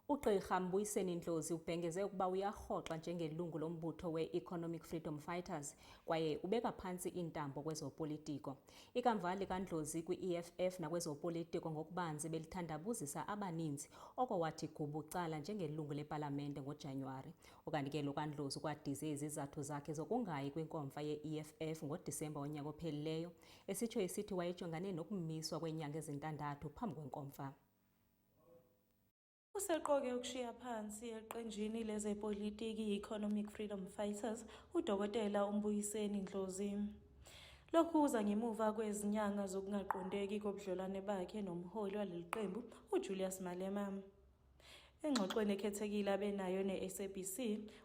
Ugqirha Mbuyiseni Ndlozi ubhengeze ukuba uyarhoxa njengelungu lombutho we-Economic Freedom Fighters kwaye ubeka phantsi iintambo kwezopolitiko. Ikamva likaNdlozi kwi-EFF nakwezopolitiko ngokubanzi belithandabuzisa abaninzi oko wathi gubucala njengelungu lepalamente ngoJanuwari. Ukanti ke lo kaNdlozi ukwadize izizathu zakhe zokungayi kwinkomfa ye-EFF ngoDisemba wonyaka ophelileyo, esitsho esithi wayejongane nokumiswa kweenyanga ezintandathu phambi kwenkomfa. Useqoke ukushiya phansi eqenjini lezepolitiki i-Economic Freedom Fighters uDokotela uMbuyiseni Ndlozi. Lokhu kuza ngemuva kwezinyanga zokungaqondeki kobudlelwane bakhe nomholi waleli qembu uJulius Malema. Engxoxweni ekhethekile abenayo ne-SABC,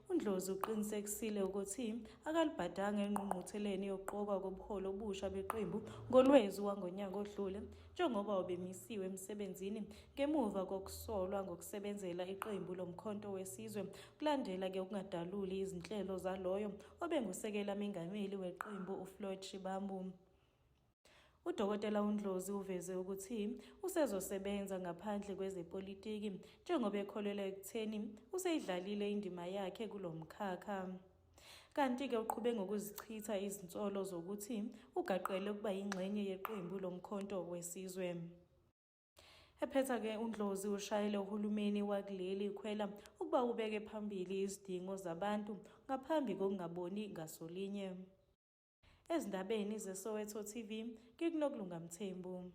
uNdlozi uqinisekisile ukuthi akalibhadanga engqungqutheleni yokuqokwa kobuholi obusha beqembu ngoLwezi wangonyaka odlule, njengoba ubemisiwe emsebenzini ngemuva kokusolwa ngokusebenzela iqembu loMkhonto weSizwe kulandela-ke ukungadaluli izinhlelo zaloyo obengusekela mengameli weqembu uFloyd Shivambu. UDokotela uNdlozi uveze ukuthi usezosebenza ngaphandle kwezepolitiki njengoba ekholelwa ekutheni useyidlalile indima yakhe kulo mkhakha. Kanti-ke uqhube ngokuzichitha izinsolo zokuthi ugaqele ukuba yingxenye yeqembu loMkhonto weSizwe. Ephetha-ke uNdlozi ushayele uhulumeni wakuleli ikhwela ukuba ubeke phambili izidingo zabantu ngaphambi kokungaboni ngasolinye. Ezindabeni zeSoweto TV, ngikuNokulunga Mthembu.